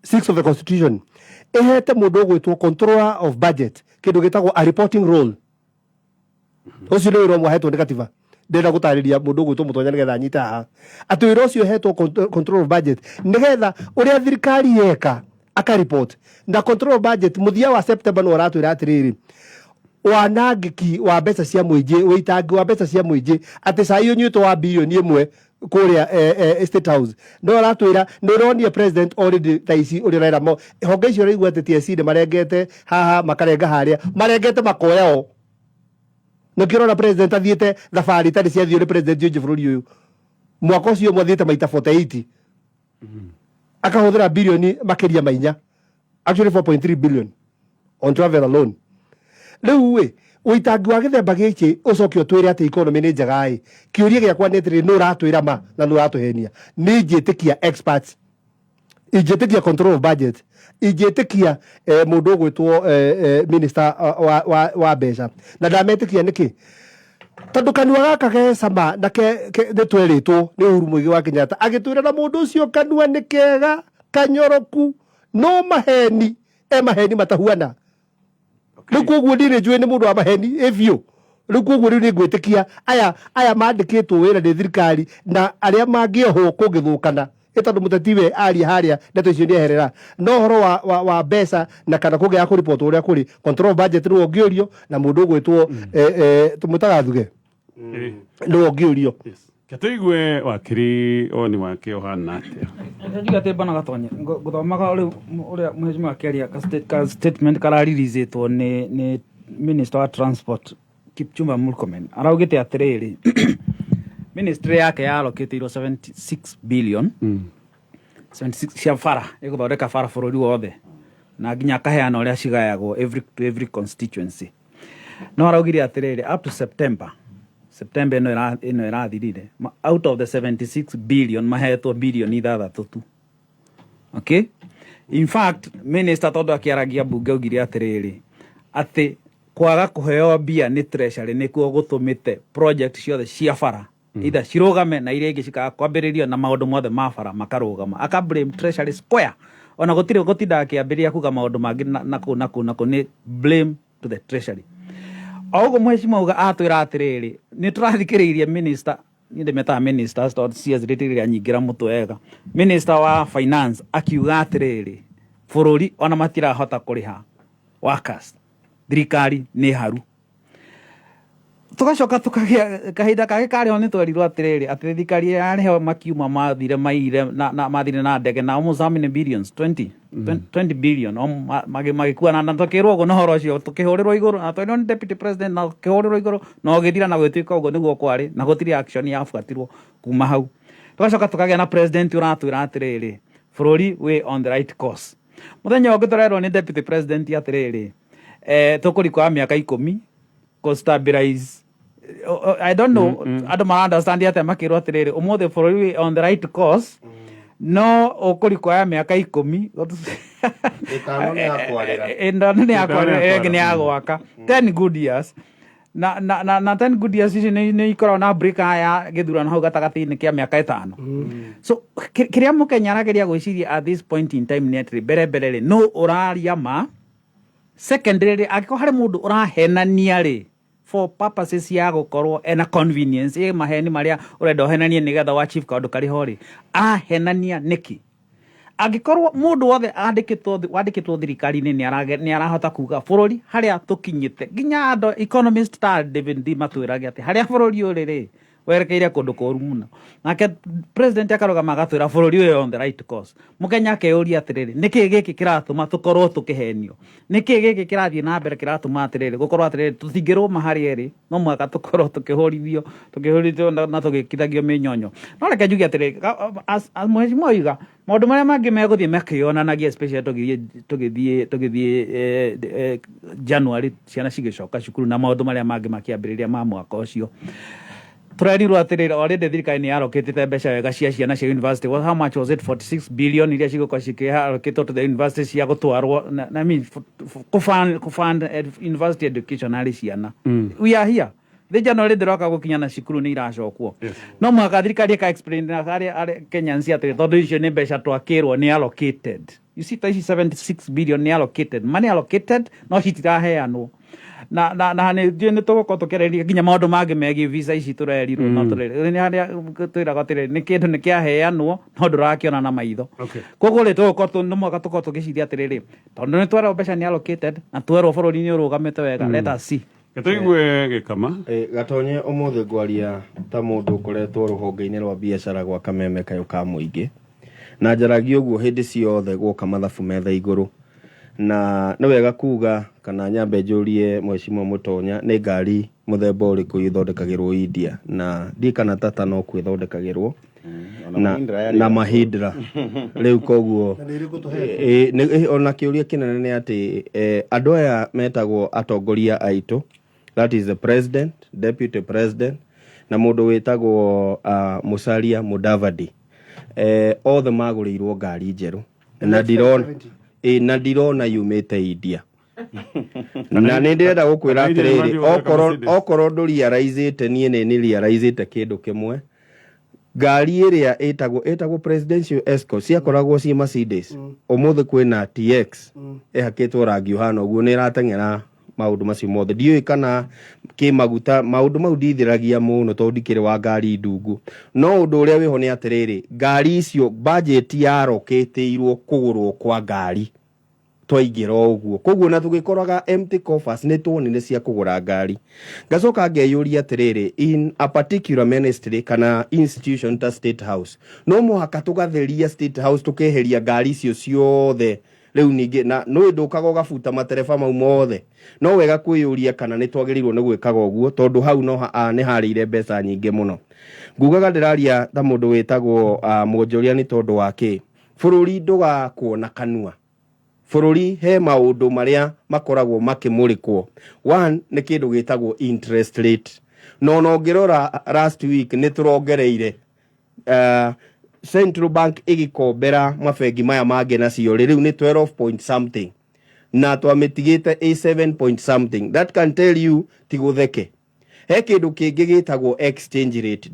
6 of the constitution ĩhete mũndũ ũgwĩtwo controller of budget kĩndũ gĩtagwo a reporting role. Ũcio nĩ wĩra ũmwe ahetwo nĩ katiba. Ndĩrenda gũtarĩria mũndũ ũgwĩtwo Mũtonya nĩgetha anyite haha atĩ wĩra ũcio ũhetwo control of budget nĩgetha ũrĩa thirikari yeka. Aka report na control budget muthia wa September no aratwira atiriri, wanangĩki wa mbeca cia mũingĩ, ũitangi wa mbeca cia mũingĩ, atĩ cai ũnyuĩtwo wa 1 bilioni kũrĩa State House. No aratwĩra nĩ ũronie president already thaa ici ũrĩa ũrera mo honge icio, ũraigua atĩ TSC nĩ marengete haha, makarenga harĩa, marengete makoya o. Nĩkĩo ũrona president athiĩte thabarĩ itarĩ ciathio nĩ president ũngĩ bũrũri ũyũ. Mwaka ũcio ũmwe athiĩte maita 48, akahũthĩra bilioni makĩria ma 4, actually 4.3 billion on travel alone. Rĩu ĩ ũitangi wa gĩthemba gĩkĩ, ũcoke ũtwĩre atĩ economy nĩ njega ĩ, kĩũria gĩakwa nĩ atĩrĩrĩ, nũ ũratwĩra ma na nũ ũratũhenia? Nĩ ingĩtĩkia experts, ingĩtĩkia control of budget, ingĩtĩkia mũndũ ũgwĩtwo minister wa mbeca, na ndametĩkia nĩkĩ? Tondũ kanua gaka ge cama na ke nĩ twerĩtwo nĩ Uhuru Muigai wa Kenyatta, agĩtwĩra na mũndũ ũcio kanua nĩ kega kanyoroku, no maheni e maheni matahuana. Rĩu koguo niĩ nĩ njũĩ nĩ mũndũ wa maheni ĩ biũ. Rĩu koguo rĩu nĩ ngwĩtĩkia aya mandĩkĩtwo wĩra nĩ thirikari na arĩa mangĩohwo kũngĩthũkana ĩ, tondũ mũteti we aria harĩa ndeto icio nĩ eherera. No ũhoro wa mbeca na kana kũngĩaga kũribotwo ũrĩa kũrĩ, control of budget nĩwe ũngĩũrio, na mũndũ ũgwĩtwo tũmwĩtaga Thuge nĩwe ũngĩũrio. Ke tũigue wakiri woni wake ũhana atĩa. Njuge atĩ bana Gatonye, ngũthomaga rĩu ũrĩa mheshimiwa akĩaria ka statement karareleasetwo nĩ minister wa transport Kipchumba Murkomen. Araugĩte atĩrĩrĩ, ministry yake yarokĩtĩirwo 76 billion, 76 cia bara, ĩgũthondeka bara bũrũri wothe, na nginya akaheana ũrĩa cigayagwo to every constituency. No araugire atĩrĩrĩ, up to September ĩno ĩrathirire, out of the 76 billion mahetwo 6 bilioni tu. Okay, in fact minister tondũ akĩaragia mbunge augire atĩrĩrĩ, atĩ kwaga kũheo mbia nĩ treasury nĩkuo gũtũmĩte project ciothe cia bara either cirũgame na iria ingĩ cikaga kwambĩrĩrio, na maũndũ mothe ma bara makarũgama. Aka blame treasury square, ona gũtirĩ gũtinda akĩambĩrĩria kuga maũndũ mangĩ na kũu na kũu na kũu, nĩ blame to the treasury. O ũguo mheshimiwa auga, atwĩra atĩrĩrĩ, nĩ tũrathikĩrĩirie minister, niĩ ndĩmetaga ministers tondũ CS rĩtirĩ rĩanyingĩra mũtwe wega, minister wa finance akiuga atĩrĩrĩ, bũrũri ona matirahota kũrĩha workers, thirikari nĩ haru. Tugacoka tukagĩa kahinda kangĩ karĩho, nĩ twerirwo atĩrĩrĩ, atĩ thirikari yarĩho makiuma mathire maire na mathire na ndege na almost how many billions, 20 20 billion o magĩkua na tũkĩrwo ũguo, na ũhoro ũcio tũkĩhũrĩrwo igũrũ na twerirwo nĩ deputy president na ũkĩhũrĩrwo igũrũ na ũgĩthira na gwĩtuĩka ũguo nĩguo kwarĩ, na gũtirĩ action yabuatirwo kuma hau. Tugacoka tukagĩa na president ũratwĩra atĩrĩrĩ, bũrũri wĩ on the right course. Mũthenya ũngĩ tũrerwo nĩ deputy president atĩrĩrĩ, tũkũrikwa mĩaka 10 kũ stabilize. I don't know andũ mara understand atĩa makĩrwo atĩrĩrĩ, ũmũthĩ bũrũri wĩ on the right course, no ũkũrikwa mĩaka 10. 5 nĩ ya kwarĩra. 5 nĩ ya kwarĩra, ĩyo ĩngĩ nĩ ya gwaka 10 good years, na 10 good years ici nĩ ikoragwo na break ya gĩthurano hau gatagatĩ-inĩ kĩa mĩaka 5. So kĩrĩa mũkenya arageria gwĩciria at this point in time nĩ atĩrĩ, mbere mbere rĩ, no ũraria ma? Secondary rĩ, angĩkorwo harĩ mũndũ ũrahenania rĩ, for purposes ya gũkorwo ena convenience ĩ maheni marĩa ũrenda ũhenanie nĩgetha wa achieve kaũndũ karĩ ho rĩ, arahenania nĩkĩ? Angĩkorwo mũndũ wothe wandĩkĩtwo thirikari-inĩ nĩ arahota kuga bũrũri harĩa tũkinyĩte, nginya andũ economist ta David D matwĩrage atĩ harĩa bũrũri ũrĩ rĩ, werekeire kũndũ kũru mũno, nake president akarũgama agatwĩra bũrũri ũyũ on the right course, mũkenya akeyũria atĩrĩrĩ, nĩkĩ gĩkĩ kĩratũma tũkorwo tũkĩhenio? Nĩkĩ gĩkĩ kĩrathiĩ na mbere kĩratũma atĩrĩrĩ gũkorwo atĩrĩrĩ tũtingĩrũma harĩa ĩrĩ, no mũhaka tũkorwo tũkĩhũrithio na tũgĩkithagio mĩnyonyo? No reke njuge atĩrĩrĩ, as mheshimiwa oiga, maũndũ marĩa mangĩ megũthiĩ makĩonanagia, especially tũgĩthiĩ January, ciana cigĩcoka cukuru na maũndũ marĩa mangĩ makĩambĩrĩria ma mwaka ũcio. Tũrerirwo atĩrĩrĩ, already thirikari nĩ yarokĩtĩte mbeca wega cia ciana cia university. Well, how much was it? 46 billion iria cigũkorwo cikĩarokĩtwo to the university cia gũtwarwo na I mean, kũfund university education harĩ ciana. We are here thĩ January ndĩroka gũkinya na cukuru nĩ iracokwo. No mũhaka thirikari ĩka explain na harĩ Kenyans atĩrĩ, tondũ icio nĩ mbeca twakĩrwo nĩ allocated. You see, ta ici 76 billion nĩ allocated, money allocated, no citiraheanwo. Na nĩ ndiũĩ nĩ tũgũkorwo tũkĩarĩrĩria nginya maũndũ mangĩ megiĩ visa ici tũrerirwo, no tũrerirwo nĩ harĩa twĩragwo atĩrĩrĩ, nĩ kĩndũ nĩ kĩaheanwo no ndũrakĩona na maitho. Koguo rĩ, tũgũkorwo no mũhaka tũkorwo tũgĩciria atĩrĩrĩ, tondũ nĩ twerwo mbeca nĩ allocated na twerwo bũrũri nĩ ũrũgamĩte wega, let us see. Tũigue Gĩkama. Gatonye, ũmũthĩ ngwaria ta mũndũ ũkoretwo rũhonge-inĩ rwa biacara gwa kameme kayũ ka mũingĩ, na njaragia ũguo hĩndĩ ciothe gwoka mathabu metha igũrũ. Na nĩ wega kuga, kana nyambe njũrie Mheshimiwa Mũtonya, nĩ ngari mũthemba ũrĩkũ ithondekagĩrwo India? Na ndiĩ kana Tata no kuo ĩthondekagĩrwo na Mahindra rĩu. Koguo ona kĩũria kĩnene nĩ atĩ andũ aya metagwo atongoria aitũ, that is the president, deputy president na mũndũ wĩtagwo Musalia Mudavadi, othe magũrĩirwo ngari njerũ na ndirona na ndirona yumĩte India. Na nĩ ndĩrenda gũkwĩra atĩrĩrĩ, okorwo ndũrealize-ĩte, niĩ nĩ nĩ kĩndũ kĩmwe. Ngari ĩrĩa ĩtagwo presidential escort ciakoragwo ci Mercedes. Ũmũthĩ kwĩna TX ĩhakĩtwo rangi ũhana ũguo, nĩ ĩrateng'era maũndũ macio mothe. Ndiũĩ kana kĩmaguta maũndũ mau ndithĩragia mũno tondũ ndikĩrĩ wa ngari ndungu, no ũndũ ũrĩa wĩho nĩ atĩrĩrĩ, ngari icio budget yarokĩtĩirwo kũgũrwo kwa ngari twaingĩra o ũguo. Koguo na tũgĩkoraga empty coffers, nĩ tuonire cia kũgũra ngari. Ngacoka ngeyũria atĩrĩrĩ, in a particular ministry kana institution ta State House, no mũhaka tũgatheria State House, tũkeheria ngari icio ciothe rĩu ningĩ, na nĩ ndũkaga ũgabuta matereba mau mothe. No wega kwĩyũria kana nĩ twagĩrĩirwo nĩ gwĩkaga ũguo, tondũ hau no nĩ harĩire mbeca nyingĩ mũno. Ngugaga ndĩraria ta mũndũ wĩtagwo mwonjoria, nĩ tondũ wa kĩ bũrũri ndũgakwo na kanua. Bũrũri he maũndũ marĩa makoragwo makĩmũrĩkwo. One nĩ kĩndũ gĩtagwo interest rate, na ona ũngĩrora last week nĩ tũrongereire, Central Bank ĩgĩkombera mabengi maya mangĩ nacio rĩ, rĩu nĩ 12 point something na twamĩtigĩte ĩ 7 point something. That can tell you ti gũtheke. He kĩndũ kĩngĩ gĩtagwo exchange rate.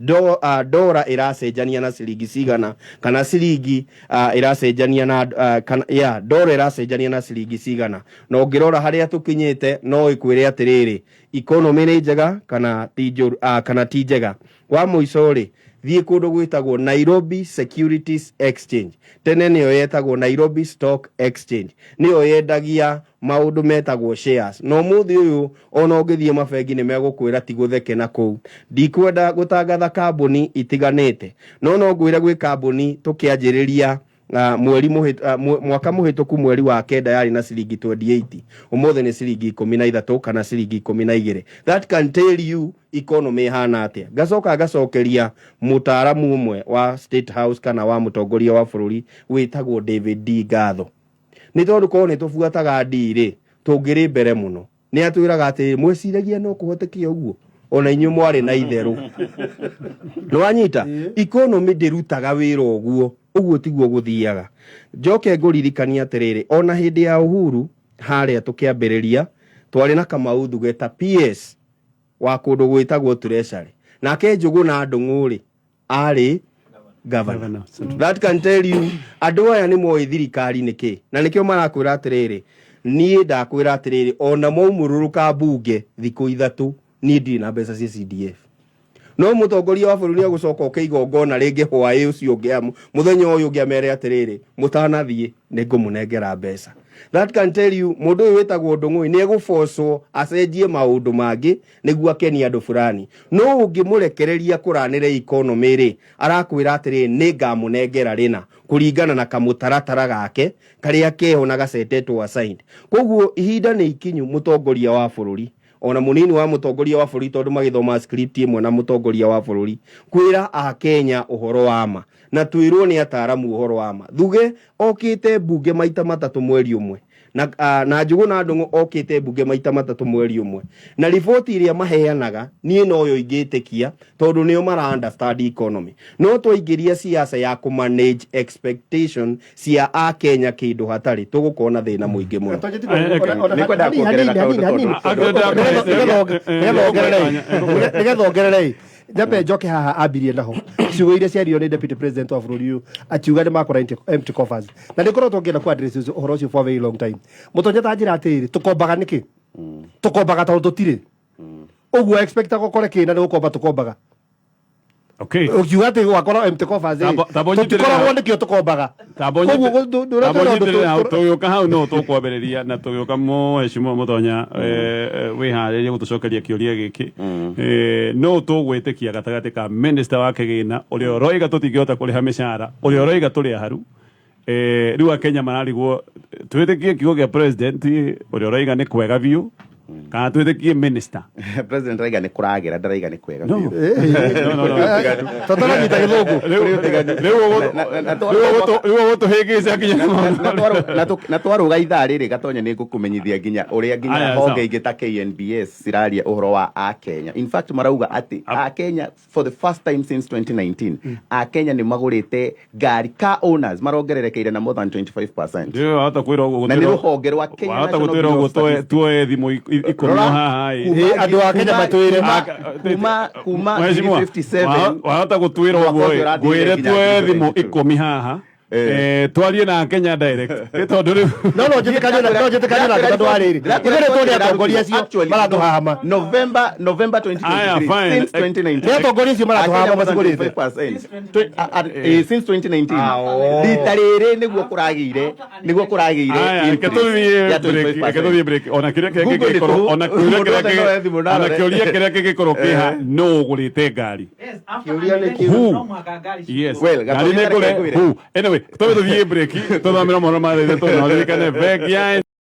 Dora ĩracenjania na ciringi cigana, kana ciringi ĩracenjania na kana, yeah, dora ĩracenjania na ciringi cigana. Na ũngĩrora harĩa tũkinyĩte, no ĩkwĩre atĩrĩrĩ, economy nĩ njega kana ti njũru, kana ti njega. Wa mũico rĩ, thiĩ kũndũ gwĩtagwo Nairobi Securities Exchange, tene nĩyo yetagwo Nairobi Stock Exchange, nĩyo yendagia maũndũ metagwo shares. Na ũmũthĩ ũyũ ona ũngĩthiĩ mabengi nĩ megũkwĩra ti gũtheke na kũu. Ndikwenda gũtangatha kambuni itiganĩte, no ngwĩre gwĩ kambuni tũkĩanjĩrĩria mwaka mũhĩtũku mweri wa 9 yarĩ na ciringi 28, ũmũthĩ nĩ ciringi 13 kana ciringi 12. That can tell you economy ĩhana atĩa. Ngacoka ngacokeria mũtaaramu ũmwe wa State House kana wa mũtongoria wa bũrũri wĩtagwo David D ngatho, nĩ tondũ korwo nĩ tũbuataga ndirĩ tũngĩrĩ mbere mũno. Nĩ atwĩraga atĩ mwĩciragia no kũhoteke ũguo, ona inyuĩ mwarĩ na itherũ. Nĩ wanyita, economy ndĩrutaga wĩra ũguo, ũguo tiguo gũthiaga. Njoke ngũririkania atĩrĩrĩ, ona hĩndĩ ya Uhuru harĩa tũkĩambĩrĩria twarĩ na Kamau Thuge ta PS wa kũndũ gwĩtagwo Treasury, nake Njũgũna Ndung'u rĩ, arĩ governor. That can tell you andũ aya nĩ moĩ thirikari nĩ kĩ, na nĩkĩo marakwĩra atĩrĩrĩ, niĩ ndakwĩra atĩrĩrĩ, ona mwaumũrũrũka mbunge thikũ 3, niĩ ndirĩ na mbeca cia CDF. No mũtongoria wa bũrũri agũcoka oke igongona rĩngĩ hwaĩ ũcio ũngĩ, mũthenya ũyũ ũngĩ, amere atĩrĩrĩ, mũtanathiĩ nĩ ngũmũnengera mbeca. That can tell you mũndũ ũyũ wĩtagwo Ndung'u nĩ egũbocwo acenjie maũndũ mangĩ nĩguo akenie andũ fulani. No ũngĩmũrekereria kũranĩre economy rĩ, arakwĩra atĩrĩrĩ, nĩ ngamũnengera rĩna kũringana na kamũtaratara gake karĩa keho na gacetetwo assigned. Koguo ihinda nĩ ikinyu mũtongoria wa bũrũri, ona mũnini wa mũtongoria wa bũrũri, tondũ magĩthoma script ĩmwe na mũtongoria wa bũrũri, kwĩra akenya ũhoro wa ma na twĩrwo nĩ ataramu ũhoro wa ma. Thuge okĩte mbunge maita 3 mweri ũmwe, na Njũgũna Ndung'u okĩte mbunge maita 3 mweri ũmwe, na riboti ĩrĩa maheanaga niĩ noyo ingĩtĩkia, tondũ nĩo mara understand economy. No twaingĩria siasa ya kũ manage expectation cia akenya kĩndũ hatarĩ, tũgũkorwo na thĩna mũingĩ mũno. Nĩngwenda kuongerera kaũndũ tondũ Nĩgetha ongerere. Nyambe njoke haha ambirie naho ciugo iria ciario nĩ deputy president wa bũrũri ũyũ, akiuga nĩ makora empty coffers, na nĩ ngoretwo ngĩenda ku address ũhoro ũcio for a very long time. Mũtonye, ta njĩra atĩrĩrĩ, tũkombaga nĩkĩ? Tũkombaga tondũ tũtirĩ ũguo expect gũkore kĩna nĩ gũkomba tũkombaga. Ũkiuga atĩ gwakora empty coffers ĩ, Tamba ũnyitĩrĩre tũtikoragwo hau. nĩkĩo tũkombaga. Tamba Koguo ndũratwĩra ũndũ ũnyitĩrĩre hau. Tũgĩũka hau no tũkwambĩrĩria na tũgĩũka, mũhecimwa Mũtonya, wĩharĩrie gũtũcokeria kĩũria gĩkĩ. No tũgwĩtĩkia gatagatĩ ka minister wa kĩgĩna ũrĩa ũroiga tũtingĩhota kũrĩha mĩcara, ũrĩa ũroiga tũrĩ aharu? Rĩu Akenya mararigwo, twĩtĩkie kiugo gĩa president ũrĩa ũroiga nĩ kwega biũ, kana twĩtĩkie minister? President raiga nĩ kũragĩra, ndaraiga nĩ kwega No. biũ. No, no, no. Tũtaranyita gĩthũngũ. Rĩu ũgũtũhĩngĩca nginya Na twarũga ithaa rĩrĩ, Gatonya, nĩ ngũkũmenyithia nginya ũrĩa nginya Aya, honge sawa. ingĩ ta KNBS ciraria ũhoro wa Akenya. In fact, marauga atĩ Akenya for the first time since 2019, Akenya nĩ magũrĩte ngari, car owners marongererekeire na more than 25%. Ndio wahota kwĩra ũguo. Na nĩ rũhonge rwa Kenya Wahota National gũtwĩra Bureau ũguo of Statistics. tuoe thimũ 10 Rora, haha ĩ. Andũ a Kenya matwĩre. Kuma Mheshimiwa, 57 wahota gũtwĩra mwaka ũguo ũcio ĩ, ũrathirire ngwĩre nginya tuoe thimũ 2022. 10 haha, twarie na Kenya direct. Nĩ tondũ rĩu No njĩtĩkanie nake tondũ wa rĩrĩ, ithuĩ nĩ tũrĩ atongoria acio maratũhahama. November Aya, 2023, fine. since 2019. Nĩ atongoria acio maratũhahama Akenya more than macigũrĩte. 25%. Since 2019, rita rĩrĩ nĩguo kũragĩire Aya, reke increase tũthiĩ ya break, reke 25%. tũthiĩ break. Ona kĩrĩa kĩrĩa Google kĩngĩkorwo nĩ ona kĩũria Mũndũ kĩrĩa wothe no oe thimũ na ona arore. kĩũria kĩrĩa kĩngĩkorwo kĩha, no ũgũrĩte ngari? Kĩũria nĩ kĩu. Who? Yes. Well, Ngari Gatonya, nĩ ngũre. reke ngwĩre. Who? Anyway, tũthiĩ break, tũthomere mohoro ma thĩ, tondũ no ririkane bengi ya